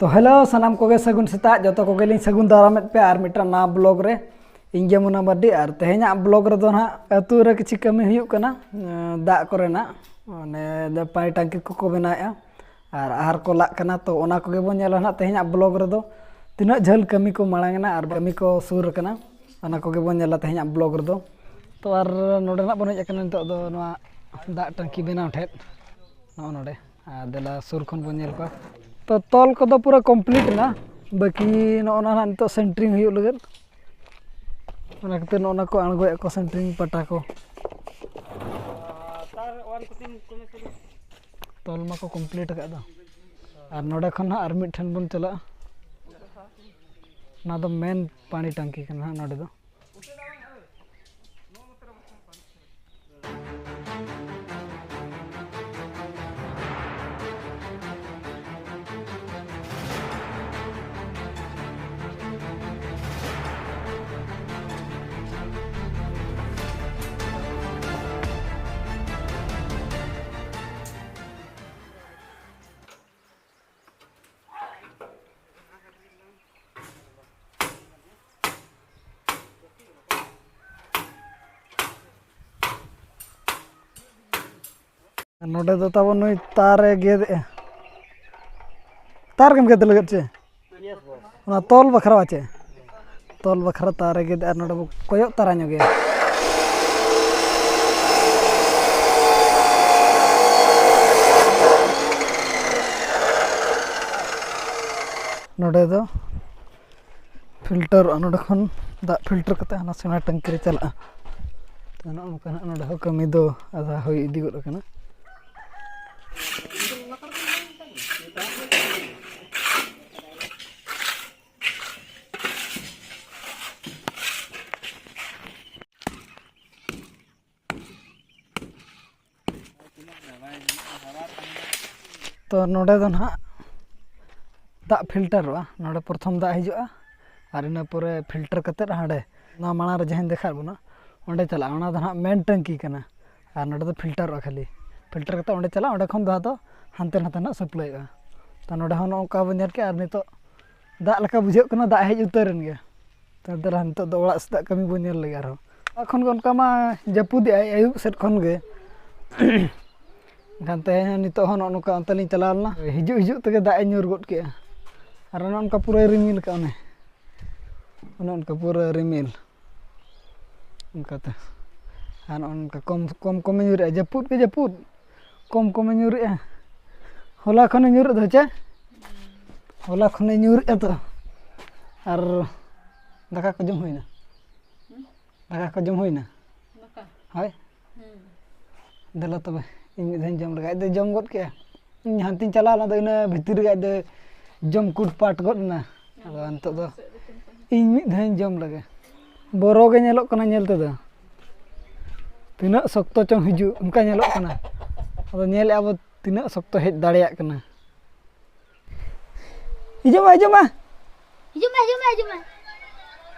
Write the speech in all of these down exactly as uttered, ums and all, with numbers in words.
ᱛᱚ ᱦᱮᱞᱳ, ᱥᱟᱱᱟᱢ ᱠᱚᱜᱮ ᱥᱟᱹᱜᱩᱱ ᱥᱮᱛᱟᱜ᱾ ᱡᱚᱛᱚ ᱠᱚᱜᱮᱞᱤᱧ ᱥᱟᱹᱜᱩᱱ ᱫᱟᱨᱟᱢᱮᱫ ᱯᱮᱭᱟ ᱟᱨ ᱢᱤᱫᱴᱟᱝ ᱱᱟᱣᱟ ᱵᱞᱚᱜ ᱨᱮ᱾ ᱤᱧ ᱜᱮ ᱢᱩᱱᱟ ᱢᱟᱨᱰᱤ᱾ ᱟᱨ ᱛᱮᱦᱮᱧᱟᱜ ᱵᱞᱚᱜ ᱨᱮᱫᱚ ᱱᱟᱦᱟᱜ ᱟᱹᱛᱩ ᱨᱮ ᱠᱤᱪᱷᱩ ᱠᱟᱹᱢᱤ ᱦᱩᱭᱩᱜ ᱠᱟᱱᱟ, ᱮᱸ, ᱫᱟᱜ ᱠᱚᱨᱮᱱᱟᱜ, ᱢᱟᱱᱮ ᱯᱟᱭ ᱴᱟᱝᱠᱤ ᱠᱚᱠᱚ ᱵᱮᱱᱟᱣᱮᱫᱼᱟ ᱟᱨ ᱟᱦᱟᱨ ᱠᱚ ᱞᱟᱜ ᱠᱟᱱᱟ᱾ ᱛᱚ ᱚᱱᱟ ᱠᱚᱜᱮ ᱵᱚᱱ ᱧᱮᱞᱟ ᱱᱟᱦᱟᱜ ᱛᱮᱦᱮᱧᱟᱜ ᱵᱞᱚᱜ ᱨᱮᱫᱚ, ᱛᱤᱱᱟᱹᱜ ᱡᱷᱟᱹᱞ ᱠᱟᱹᱢᱤ ᱠᱚ ᱢᱟᱲᱟᱝ ᱮᱱᱟ ᱟᱨ ᱠᱟᱹᱢᱤ ᱠᱚ ᱥᱩᱨ ᱟᱠᱟᱱᱟ, ᱚᱱᱟ ᱠᱚᱜᱮ ᱵᱚᱱ ᱧᱮᱞᱟ ᱛᱮᱦᱮᱧᱟᱜ ᱵᱞᱚᱜ ᱨᱮᱫᱚ᱾ ᱛᱚ ᱟᱨ ᱱᱚᱰᱮ ᱱᱟᱜ ᱵᱚᱱ ᱦᱮᱡ ᱟᱠᱟᱱᱟ ᱱᱤᱛᱚᱜ ᱫᱚ ᱱᱚᱣᱟ ᱫᱟᱜ ᱴᱟᱝᱠᱤ ᱵᱮᱱᱟᱣ ᱴᱷᱮᱡ, ᱱᱚᱜᱼᱚ ᱱᱚᱰᱮ᱾ ᱟᱨ ᱫᱮᱞᱟ ᱥᱩᱨ ᱠᱷᱚᱱ ᱵᱚᱱ ᱧᱮᱞ ᱠᱚᱣᱟ᱾ ᱛᱚ ᱛᱚᱞ ᱠᱚᱫᱚ ᱯᱩᱨᱟᱹ ᱠᱚᱢᱯᱞᱤᱴ ᱮᱱᱟ, ᱵᱟᱹᱠᱤ ᱱᱚᱜᱼᱚ ᱱᱟ ᱱᱟᱦᱟᱜ ᱱᱤᱛᱚᱜ ᱥᱮᱱᱴᱨᱤᱝ ᱦᱩᱭᱩᱜ ᱞᱟᱹᱜᱤᱫ᱾ ᱚᱱᱟ ᱠᱷᱟᱹᱛᱤᱨ ᱱᱚᱜᱼᱚ ᱱᱟ ᱠᱚ ᱟᱬᱜᱚᱭᱮᱫ ᱠᱚ ᱥᱮᱱᱴᱨᱤᱝ ᱯᱟᱴᱟ ᱠᱚ᱾ ᱛᱚᱞ ᱢᱟᱠᱚ ᱠᱚᱢᱯᱞᱤᱴ ᱟᱠᱟᱫ ᱫᱚ᱾ ᱟᱨ ᱱᱚᱰᱮ ᱠᱷᱚᱱ ᱦᱟᱸᱜ ᱟᱨ ᱢᱤᱫ ᱴᱷᱮᱱ ᱵᱚᱱ ᱪᱟᱞᱟᱜᱼᱟ᱾ ᱚᱱᱟ ᱫᱚ ᱢᱮᱱ ᱯᱟᱱᱤ ᱴᱟᱝᱠᱤ ᱠᱟᱱᱟ ᱦᱟᱸᱜ ᱱᱚᱰᱮ ᱫᱚ᱾ ᱱᱚᱰᱮ ᱫᱚ ᱛᱟᱵᱚᱱ ᱱᱩᱭ ᱛᱟᱨᱮ ᱜᱮᱫ ᱮᱜᱼᱟ᱾ ᱛᱟᱨ ᱜᱮᱢ ᱜᱮᱫ ᱞᱟᱹᱜᱤᱫ ᱪᱮ? ᱚᱱᱟ ᱛᱚᱞ ᱵᱟᱠᱷᱨᱟ ᱪᱮ? ᱛᱚᱞ ᱵᱟᱠᱷᱨᱟ ᱛᱟᱨᱮ ᱜᱮᱫ ᱮᱜᱼᱟ᱾ ᱱᱚᱰᱮ ᱵᱚ ᱠᱚᱭᱚᱜ ᱛᱟᱨᱟ ᱧᱚᱜᱮᱭᱟ᱾ ᱱᱚᱰᱮ ᱫᱚ ᱯᱷᱤᱞᱴᱟᱨᱚᱜᱼᱟ᱾ ᱱᱚᱰᱮ ᱠᱷᱚᱱ ᱫᱟᱜ ᱯᱷᱤᱞᱴᱟᱨ ᱠᱟᱛᱮ ᱦᱟᱱᱟ ᱥᱮᱬᱟ ᱴᱟᱝᱠᱤ ᱨᱮ ᱪᱟᱞᱟᱜᱼᱟ᱾ ᱛᱚ ᱱᱚᱜᱼᱚ ᱱᱚᱝᱠᱟ ᱱᱟᱜ ᱱᱚᱰᱮ ᱦᱚᱸ ᱠᱟᱹᱢᱤ ᱫᱚ ᱟᱫᱷᱟ ᱦᱩᱭ ᱤᱫᱤ ᱜᱚᱫ ᱟᱠᱟᱱᱟ᱾ ᱛᱚ ᱱᱚᱰᱮ ᱫᱚ ᱱᱟᱦᱟᱜ ᱫᱟᱜ ᱯᱷᱤᱞᱴᱟᱨᱚᱜᱼᱟ᱾ ᱱᱚᱰᱮ ᱯᱨᱚᱛᱷᱚᱢ ᱫᱟᱜ ᱦᱤᱡᱩᱜᱼᱟ ᱟᱨ ᱤᱱᱟᱹ ᱯᱚᱨᱮ ᱯᱷᱤᱞᱴᱟᱨ ᱠᱟᱛᱮᱫ ᱦᱟᱸᱰᱮ ᱱᱚᱣᱟ ᱢᱟᱲᱟᱝ ᱨᱮ ᱡᱟᱦᱟᱸᱧ ᱫᱮᱠᱷᱟᱣᱟᱫ ᱵᱚᱱᱟ, ᱚᱸᱰᱮ ᱪᱟᱞᱟᱜᱼᱟ᱾ ᱚᱱᱟ ᱫᱚ ᱱᱟᱦᱟᱜ ᱢᱮᱱ ᱴᱮᱝᱠᱤ ᱠᱟᱱᱟ ᱟᱨ ᱱᱚᱰᱮ ᱫᱚ ᱯᱷᱤᱞᱴᱟᱨᱚᱜᱼᱟ ᱠᱷᱟᱹᱞᱤ᱾ ᱯᱷᱤᱞᱴᱟᱨ ᱠᱟᱛᱮᱫ ᱚᱸᱰᱮ ᱪᱟᱞᱟᱜᱼᱟ, ᱚᱸᱰᱮ ᱠᱷᱚᱱ ᱫᱚ ᱟᱫᱚ ᱦᱟᱱᱛᱮ ᱱᱟᱛᱮ ᱱᱟᱦᱟᱜ ᱥᱟᱯᱞᱟᱭᱚᱜᱼᱟ᱾ ᱛᱚ ᱱᱚᱰᱮ ᱦᱚᱸ ᱱᱚᱜᱼᱚ ᱱᱚᱝᱠᱟ ᱵᱚᱱ ᱧᱮᱞ ᱠᱮᱜᱼᱟ, ᱟᱨ ᱱᱤᱛᱚᱜ ᱫᱟᱜ ᱞᱮᱠᱟ ᱵᱩᱡᱷᱟᱹᱜ ᱠᱟᱱᱟ, ᱫᱟᱜ ᱦᱮᱡ ᱩᱛᱟᱹᱨ ᱮᱱ ᱜᱮᱭᱟ᱾ ᱛᱚ ᱫᱮᱞᱟ ᱱᱤᱛᱚᱜ ᱫᱚ ᱚᱲᱟᱜ ᱥᱮᱫᱟᱜ ᱠᱟᱹᱢᱤ ᱵᱚᱱ ᱧᱮᱞ ᱞᱮᱜᱮ ᱟᱨᱦᱚᱸ᱾ ᱚᱲᱟᱜ ᱠᱷᱚᱱ ᱜᱮ ᱚᱱᱠᱟ ᱢᱟ ᱡᱟᱹᱯᱩᱫᱮᱜᱼᱟᱭ ᱟᱹᱭᱩᱵ ᱥᱮᱫ ᱠᱷᱚᱱ ᱜᱮ᱾ ᱮᱱᱠᱷᱟᱱ ᱛᱮᱦᱮᱧ ᱦᱚᱸ, ᱱᱤᱛᱚᱜ ᱦᱚᱸ ᱱᱚᱜᱼᱚ ᱱᱚᱝᱠᱟ ᱚᱱᱛᱮ ᱞᱤᱧ ᱪᱟᱞᱟᱣ ᱞᱮᱱᱟ, ᱦᱤᱡᱩᱜ ᱦᱤᱡᱩᱜ ᱛᱮᱜᱮ ᱫᱟᱜ ᱮ ᱧᱩᱨ ᱜᱚᱫ ᱠᱮᱜᱼᱟ᱾ ᱟᱨ ᱚᱱᱮ ᱚᱱᱠᱟ ᱯᱩᱨᱟᱹᱭ ᱨᱤᱢᱤᱞ ᱠᱟᱜᱼᱟ, ᱚᱱᱮ ᱚᱱᱮ ᱚᱱᱠᱟ ᱯᱩᱨᱟᱹ ᱨᱤᱢᱤᱞ ᱚᱱᱠᱟᱛᱮ᱾ ᱟᱨ ᱱᱚᱜᱼᱚ ᱱᱚᱝᱠᱟ ᱠᱚᱢ ᱠᱚᱢ ᱠᱚᱢᱮ ᱧᱩᱨᱮᱜᱼᱟ, ᱡᱟᱹᱯᱩᱫ ᱜᱮ ᱡᱟᱹᱯᱩᱫ, ᱠᱚᱢ ᱠᱚᱢᱮ ᱧᱩᱨᱮᱜᱼᱟ᱾ ᱦᱚᱞᱟ ᱠᱷᱚᱱᱮ ᱧᱩᱨᱮᱫ ᱫᱚ ᱪᱮ? ᱦᱚᱞᱟ ᱠᱷᱚᱱᱮ ᱧᱩᱨᱮᱜᱼᱟ ᱛᱚ᱾ ᱟᱨ ᱫᱟᱠᱟ ᱠᱚ ᱡᱚᱢ ᱦᱩᱭᱱᱟ? ᱫᱟᱠᱟ ᱠᱚ ᱡᱚᱢ ᱦᱩᱭᱱᱟ? ᱫᱟᱠᱟ? ᱦᱳᱭ᱾ ᱦᱩᱸ᱾ ᱫᱮᱞᱟ ᱛᱚᱵᱮ, ᱤᱧ ᱢᱤᱫ ᱫᱷᱟᱣᱤᱧ ᱡᱚᱢ ᱞᱮᱜᱟ᱾ ᱟᱡ ᱫᱚᱭ ᱡᱚᱢ ᱜᱚᱫ ᱠᱮᱜᱼᱟ᱾ ᱤᱧ ᱦᱟᱱᱛᱮᱧ ᱪᱟᱞᱟᱣ ᱞᱮᱱᱟ, ᱟᱫᱚ ᱤᱱᱟᱹ ᱵᱷᱤᱛᱤᱨ ᱨᱮᱜᱮ ᱟᱡ ᱫᱚᱭ ᱡᱚᱢ ᱠᱩᱴ ᱯᱟᱴ ᱜᱚᱫ ᱮᱱᱟ᱾ ᱟᱫᱚ ᱱᱤᱛᱚᱜ ᱫᱚ ᱤᱧ ᱢᱤᱫ ᱫᱷᱟᱣᱤᱧ ᱡᱚᱢ ᱞᱮᱜᱮ᱾ ᱵᱚᱨᱚ ᱜᱮ ᱧᱮᱞᱚᱜ ᱠᱟᱱᱟ ᱧᱮᱞ ᱛᱮᱫᱚ᱾ ᱛᱤᱱᱟᱹᱜ ᱥᱚᱠᱛᱚ ᱪᱚᱝ ᱦᱤᱡᱩᱜ, ᱚᱱᱠᱟ ᱧᱮᱞᱚᱜ ᱠᱟᱱᱟ᱾ ᱟᱫᱚ ᱧᱮᱞᱮᱜᱼᱟ ᱵᱚ ᱛᱤᱱᱟᱹᱜ ᱥᱚᱠᱛᱚ ᱦᱮᱡ ᱫᱟᱲᱮᱭᱟᱜ ᱠᱟᱱᱟ᱾ ᱦᱤᱡᱩᱜ ᱢᱮ, ᱦᱤᱡᱩᱜ ᱢᱮ᱾ ᱦᱤᱡᱩᱜ ᱢᱮ, ᱦᱤᱡᱩᱜ ᱢᱮ, ᱦᱤᱡᱩᱜ ᱢᱮ᱾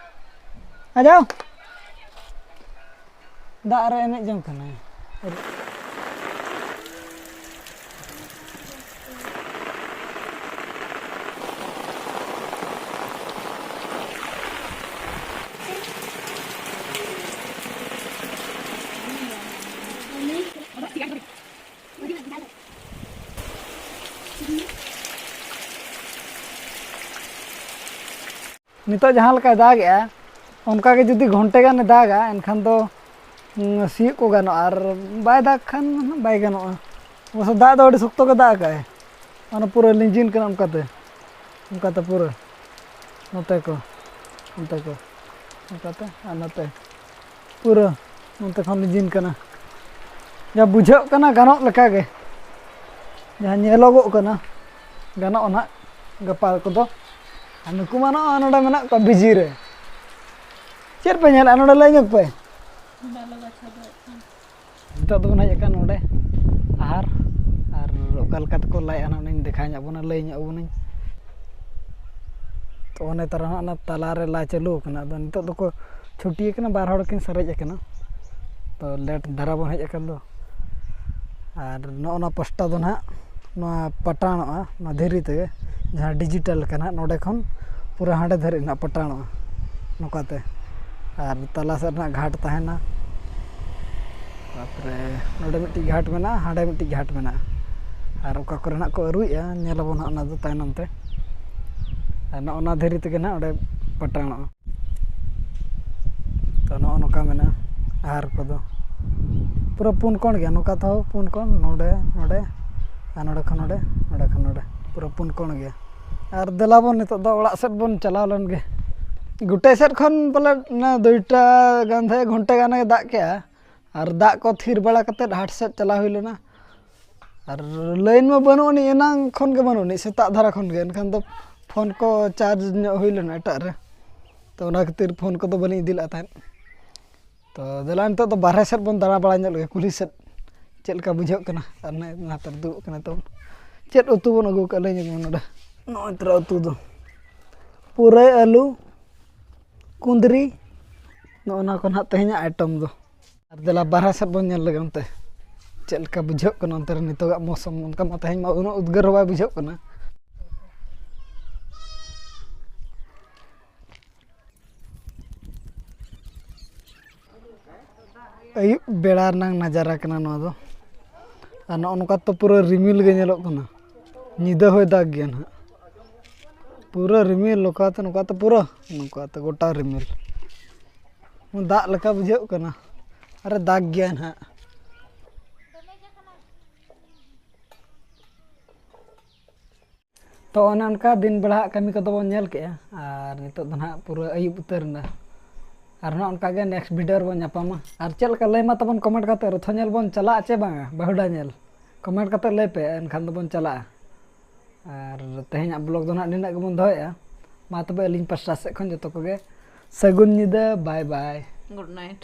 ᱟᱡᱟᱣ᱾ ᱫᱟᱜ ᱨᱮ ᱮᱱᱮᱡ ᱡᱚᱝ ᱠᱟᱱᱟᱭ᱾ ᱱᱤᱛᱚᱜ ᱡᱟᱦᱟᱸ ᱞᱮᱠᱟᱭ ᱫᱟᱜᱮᱜᱼᱟ, ᱚᱱᱠᱟ ᱜᱮ ᱡᱩᱫᱤ ᱜᱷᱚᱱᱴᱮ ᱜᱟᱱᱮ ᱫᱟᱜᱟ, ᱮᱱᱠᱷᱟᱱ ᱫᱚ, ᱩᱸ, ᱥᱤᱭᱳᱜ ᱠᱚ ᱜᱟᱱᱚᱜᱼᱟ᱾ ᱟᱨ ᱵᱟᱭ ᱫᱟᱜᱽ ᱠᱷᱟᱱ ᱵᱟᱭ ᱜᱟᱱᱚᱜᱼᱟ᱾ ᱚᱵᱚᱥᱥᱚ ᱫᱟᱜ ᱫᱚ ᱟᱹᱰᱤ ᱥᱚᱠᱛᱚ ᱜᱮ ᱫᱟᱜ ᱟᱠᱟᱜᱼᱟᱭ᱾ ᱚᱱᱟ ᱯᱩᱨᱟᱹ ᱞᱤᱸᱡᱤᱱ ᱠᱟᱱᱟ ᱚᱱᱠᱟᱛᱮ, ᱚᱱᱠᱟᱛᱮ ᱯᱩᱨᱟᱹ ᱱᱚᱛᱮ ᱠᱚ, ᱚᱱᱛᱮ ᱠᱚ, ᱚᱱᱠᱟᱛᱮ ᱟᱨ ᱱᱚᱛᱮ᱾ ᱯᱩᱨᱟᱹ ᱱᱚᱛᱮ ᱠᱷᱚᱱ ᱞᱤᱸᱡᱤᱱ ᱠᱟᱱᱟ᱾ ᱡᱟ ᱵᱩᱡᱷᱟᱹᱜ ᱠᱟᱱᱟ, ᱜᱟᱱᱚᱜ ᱞᱮᱠᱟ ᱜᱮ, ᱡᱟᱦᱟᱸ ᱧᱮᱞᱚᱜᱚᱜ ᱠᱟᱱᱟ, ᱜᱟᱱᱚᱜᱼᱟ ᱱᱟᱦᱟᱜ ᱜᱟᱯᱟ ᱠᱚᱫᱚ᱾ ᱟᱨ ᱱᱩᱠᱩ ᱢᱟ ᱱᱚᱜᱼᱚ ᱱᱚᱰᱮ ᱢᱮᱱᱟᱜ ᱠᱚᱣᱟ ᱵᱤᱡᱤ ᱨᱮ᱾ ᱪᱮᱫ ᱯᱮ ᱧᱮᱞᱮᱫᱼᱟ ᱱᱚᱰᱮ? ᱞᱟᱹᱭ ᱧᱚᱜ ᱯᱮ᱾ ᱱᱤᱛᱚᱜ ᱫᱚᱵᱚᱱ ᱦᱮᱡ ᱟᱠᱟᱱ ᱱᱚᱰᱮ ᱟᱦᱟᱨ, ᱟᱨ ᱚᱠᱟ ᱞᱮᱠᱟ ᱛᱮᱠᱚ ᱞᱟᱭᱮᱫᱼᱟ ᱱᱟᱦᱟᱜ ᱚᱱᱟᱧ ᱫᱮᱠᱷᱟᱣ ᱧᱚᱜ ᱵᱚᱱᱟ, ᱞᱟᱹᱭ ᱧᱚᱜ ᱟᱵᱚᱱᱟᱹᱧ᱾ ᱛᱚ ᱚᱱᱮ ᱛᱟᱨᱟ ᱦᱟᱸᱜ ᱚᱱᱟ ᱛᱟᱞᱟᱨᱮ ᱞᱟ ᱪᱟᱹᱞᱩ ᱟᱠᱟᱱᱟ᱾ ᱟᱫᱚ ᱱᱤᱛᱚᱜ ᱫᱚᱠᱚ ᱪᱷᱩᱴᱤ ᱟᱠᱟᱱᱟ, ᱵᱟᱨ ᱦᱚᱲ ᱠᱤᱱ ᱥᱟᱨᱮᱡ ᱟᱠᱟᱱᱟ᱾ ᱛᱚ ᱞᱮᱴ ᱫᱷᱟᱨᱟ ᱵᱚᱱ ᱦᱮᱡ ᱟᱠᱟᱱ ᱫᱚ᱾ ᱟᱨ ᱱᱚᱜᱼᱚ ᱱᱚᱣᱟ ᱯᱟᱥᱴᱟ ᱫᱚ ᱱᱟᱦᱟᱜ ᱱᱚᱣᱟ ᱯᱟᱴᱟᱱᱚᱜᱼᱟ, ᱱᱚᱣᱟ ᱫᱷᱤᱨᱤ ᱛᱮᱜᱮ, ᱡᱟᱦᱟᱸ ᱰᱤᱡᱤᱴᱟᱞ ᱠᱟᱱᱟ, ᱱᱚᱰᱮ ᱠᱷᱚᱱ ᱯᱩᱨᱟᱹ ᱦᱟᱸᱰᱮ ᱫᱷᱟᱹᱨᱤᱡ ᱱᱟᱜ ᱯᱟᱴᱟᱱᱚᱜᱼᱟ ᱱᱚᱝᱠᱟᱛᱮ᱾ ᱟᱨ ᱛᱟᱞᱟ ᱥᱮᱫ ᱨᱮᱱᱟᱜ ᱜᱷᱟᱴ ᱛᱟᱦᱮᱱᱟ᱾ ᱛᱟᱨᱯᱚᱨᱮ ᱱᱚᱰᱮ ᱢᱤᱫᱴᱤᱡ ᱜᱷᱟᱴ ᱢᱮᱱᱟᱜᱼᱟ, ᱦᱟᱸᱰᱮ ᱢᱤᱫᱴᱤᱡ ᱜᱷᱟᱴ ᱢᱮᱱᱟᱜᱼᱟ᱾ ᱟᱨ ᱚᱠᱟ ᱠᱚᱨᱮ ᱱᱟᱜ ᱠᱚ ᱟᱹᱨᱩᱭᱮᱫᱼᱟ, ᱧᱮᱞ ᱟᱵᱚᱱ ᱦᱟᱸᱜ ᱚᱱᱟ ᱫᱚ ᱛᱟᱭᱱᱚᱢ ᱛᱮ᱾ ᱟᱨ ᱱᱚᱜᱼᱚ ᱱᱟ ᱫᱷᱤᱨᱤ ᱛᱮᱜᱮ ᱱᱟᱜ ᱚᱸᱰᱮ ᱯᱟᱴᱟᱱᱚᱜᱼᱟ᱾ ᱛᱚ, ᱱᱚᱜᱼᱚ ᱱᱚᱝᱠᱟ ᱢᱮᱱᱟᱜᱼᱟ ᱟᱦᱟᱨ ᱠᱚᱫᱚ᱾ ᱯᱩᱨᱟᱹ ᱯᱩᱱ ᱠᱚᱬ ᱜᱮᱭᱟ, ᱱᱚᱝᱠᱟ ᱛᱮᱦᱚᱸ ᱯᱩᱱ ᱠᱚᱬ, ᱱᱚᱰᱮ, ᱱᱚᱰᱮ, ᱟᱨ ᱱᱚᱰᱮ ᱠᱷᱚᱱ ᱱᱚᱰᱮ, ᱱᱚᱰᱮ ᱠᱷᱚᱱ ᱱᱚᱰᱮ, ᱯᱩᱨᱟᱹ ᱯᱩᱱ ᱠᱚᱬ ᱜᱮᱭᱟ᱾ ᱟᱨ ᱫᱮᱞᱟ ᱵᱚᱱ ᱱᱤᱛᱚᱜ ᱫᱚ ᱚᱲᱟᱜ ᱥᱮᱫ ᱵᱚᱱ ᱪᱟᱞᱟᱣ ᱞᱮᱱ ᱜᱮ᱾ ᱜᱚᱴᱮ ᱥᱮᱫ ᱠᱷᱚᱱ ᱯᱟᱞᱮ ᱚᱱᱟ ᱫᱩᱭᱴᱟ ᱜᱟᱱ ᱫᱷᱟᱹᱵᱤᱡ, ᱜᱷᱚᱱᱴᱟ ᱜᱟᱱᱮ ᱫᱟᱜ ᱠᱮᱜᱼᱟ᱾ ᱟᱨ ᱫᱟᱜ ᱠᱚ ᱛᱷᱤᱨ ᱵᱟᱲᱟ ᱠᱟᱛᱮᱫ ᱦᱟᱴ ᱥᱮᱫ ᱪᱟᱞᱟᱣ ᱦᱩᱭ ᱞᱮᱱᱟ᱾ ᱟᱨ ᱞᱟᱭᱤᱱ ᱢᱟ ᱵᱟᱹᱱᱩᱜ ᱟᱹᱱᱤᱡ, ᱮᱱᱟᱝ ᱠᱷᱚᱱ ᱜᱮ ᱵᱟᱹᱱᱩᱜ ᱟᱹᱱᱤᱡ, ᱥᱮᱛᱟᱜ ᱫᱷᱟᱨᱟ ᱠᱷᱚᱱ ᱜᱮ᱾ ᱮᱱᱠᱷᱟᱱ ᱫᱚ ᱯᱷᱳᱱ ᱠᱚ ᱪᱟᱨᱡᱽ ᱧᱚᱜ ᱦᱩᱭ ᱞᱮᱱᱟ ᱮᱴᱟᱜ ᱨᱮ, ᱛᱚ ᱚᱱᱟ ᱠᱷᱟᱹᱛᱤᱨ ᱯᱷᱳᱱ ᱠᱚᱫᱚ ᱵᱟᱹᱞᱤᱧ ᱤᱫᱤ ᱞᱮᱫ ᱛᱟᱦᱮᱸᱫ᱾ ᱛᱚ ᱫᱮᱞᱟ, ᱱᱤᱛᱚᱜ ᱫᱚ ᱵᱟᱨᱦᱮ ᱥᱮᱫ ᱵᱚᱱ ᱫᱟᱬᱟ ᱵᱟᱲᱟ ᱧᱚᱜ ᱞᱮᱜᱮ, ᱠᱩᱞᱦᱤ ᱥᱮᱫ ᱪᱮᱫ ᱞᱮᱠᱟ ᱵᱩᱡᱷᱟᱹᱜ ᱠᱟᱱᱟ᱾ ᱟᱨ ᱱᱚᱜᱼᱚᱭ ᱱᱟᱛᱮ ᱨᱮ ᱫᱩᱲᱩᱵ ᱠᱟᱱᱟ ᱛᱟᱵᱚᱱ᱾ ᱪᱮᱫ ᱩᱛᱩ ᱵᱚᱱ ᱟᱹᱜᱩ ᱠᱟᱜᱼᱟ, ᱞᱟᱹᱭ ᱧᱚᱜ ᱢᱮ ᱱᱚᱰᱮ᱾ ᱱᱚᱜᱼᱚᱭ ᱛᱚᱨᱟ ᱩᱛᱩ ᱫᱚ ᱯᱩᱨᱟᱹᱭ, ᱟᱹᱞᱩ, ᱠᱩᱸᱫᱽᱨᱤ, ᱱᱚᱜᱼᱚ ᱱᱚᱣᱟ ᱠᱚ ᱱᱟᱦᱟᱜ ᱛᱮᱦᱮᱧᱟᱜ ᱟᱭᱴᱮᱢ ᱫᱚ᱾ ᱟᱨ ᱫᱮᱞᱟ ᱵᱟᱨᱦᱮ ᱥᱮᱫ ᱵᱚᱱ ᱧᱮᱞ ᱞᱮᱜᱮ ᱚᱱᱛᱮ ᱪᱮᱫ ᱞᱮᱠᱟ ᱵᱩᱡᱷᱟᱹᱜ ᱠᱟᱱᱟ ᱚᱱᱛᱮ ᱨᱮ ᱱᱤᱛᱚᱜᱟᱜ ᱢᱳᱥᱚᱢ᱾ ᱚᱱᱠᱟ ᱢᱟ ᱛᱮᱦᱮᱧ ᱢᱟ ᱩᱱᱟᱹᱜ ᱩᱫᱽᱜᱟᱹᱨ ᱦᱚᱸ ᱵᱟᱭ ᱵᱩᱡᱷᱟᱹᱜ ᱠᱟᱱᱟ᱾ ᱟᱹᱭᱩᱵ ᱵᱮᱲᱟ ᱨᱮᱱᱟᱝ ᱱᱟᱡᱟᱨᱟ ᱠᱟᱱᱟ ᱱᱚᱣᱟ ᱫᱚ᱾ ᱟᱨ ᱱᱚᱜᱼᱚ ᱱᱚᱝᱠᱟ ᱛᱚ ᱯᱩᱨᱟᱹ ᱨᱤᱢᱤᱞ ᱜᱮ ᱧᱮᱞᱚᱜ ᱠᱟᱱᱟ᱾ ᱧᱤᱫᱟᱹ ᱦᱚᱸᱭ ᱫᱟᱜᱽ ᱜᱮᱭᱟ ᱱᱟᱦᱟᱜ᱾ ᱯᱩᱨᱟᱹ ᱨᱤᱢᱤᱞ ᱱᱚᱝᱠᱟᱛᱮ, ᱱᱚᱝᱠᱟᱛᱮ ᱯᱩᱨᱟᱹ ᱱᱚᱝᱠᱟᱛᱮ ᱜᱚᱴᱟ ᱨᱤᱢᱤᱞ᱾ ᱫᱟᱜ ᱞᱮᱠᱟ ᱵᱩᱡᱷᱟᱹᱜ ᱠᱟᱱᱟ᱾ ᱟᱨᱮ ᱫᱟᱜᱽ ᱜᱮᱭᱟ ᱱᱟᱦᱟᱜ᱾ ᱛᱚ ᱚᱱᱮ ᱚᱱᱠᱟ ᱫᱤᱱ ᱵᱮᱲᱟ ᱦᱟᱸᱜ ᱠᱟᱹᱢᱤ ᱠᱚᱫᱚ ᱵᱚᱱ ᱧᱮᱞ ᱠᱮᱜᱼᱟ, ᱟᱨ ᱱᱤᱛᱚᱜ ᱫᱚ ᱱᱟᱦᱟᱜ ᱯᱩᱨᱟᱹ ᱟᱹᱭᱩᱵ ᱩᱛᱟᱹᱨ ᱮᱱᱟ᱾ ᱟᱨ ᱱᱚᱜᱼᱚ ᱚᱱᱠᱟ ᱜᱮ ᱱᱮᱠᱥᱴ ᱵᱷᱤᱰᱤᱭᱳ ᱨᱮᱵᱚᱱ ᱧᱟᱯᱟᱢᱟ᱾ ᱟᱨ ᱪᱮᱫ ᱞᱮᱠᱟ ᱞᱟᱹᱭ ᱢᱟ ᱛᱟᱵᱚᱱ ᱠᱚᱢᱮᱱᱴ ᱠᱟᱛᱮ, ᱨᱚᱛᱷᱚ ᱧᱮᱞ ᱵᱚᱱ ᱪᱟᱞᱟᱜᱼᱟ ᱪᱮ ᱵᱟᱝᱟ ᱵᱟᱹᱦᱩᱰᱟ ᱧᱮᱞ? ᱠᱚᱢᱮᱱᱴ ᱠᱟᱛᱮ ᱞᱟᱹᱭ ᱯᱮ, ᱮᱱᱠᱷᱟᱱ ᱫᱚᱵᱚᱱ ᱪᱟᱞᱟᱜᱼᱟ᱾ ᱟᱨ ᱛᱮᱦᱮᱧᱟᱜ ᱵᱞᱚᱜ ᱫᱚ ᱱᱟᱦᱟᱜ ᱱᱤᱱᱟᱹᱜ ᱜᱮᱵᱚᱱ ᱫᱚᱦᱚᱭᱮᱜᱼᱟ᱾ ᱢᱟ ᱛᱚᱵᱮ ᱟᱹᱞᱤᱧ ᱯᱟᱥᱴᱟ ᱥᱮᱫ ᱠᱷᱚᱱ ᱡᱚᱛᱚ ᱠᱚᱜᱮ ᱥᱟᱹᱜᱩᱱ ᱧᱤᱫᱟᱹ, ᱵᱟᱭ ᱵᱟᱭ᱾ Good night.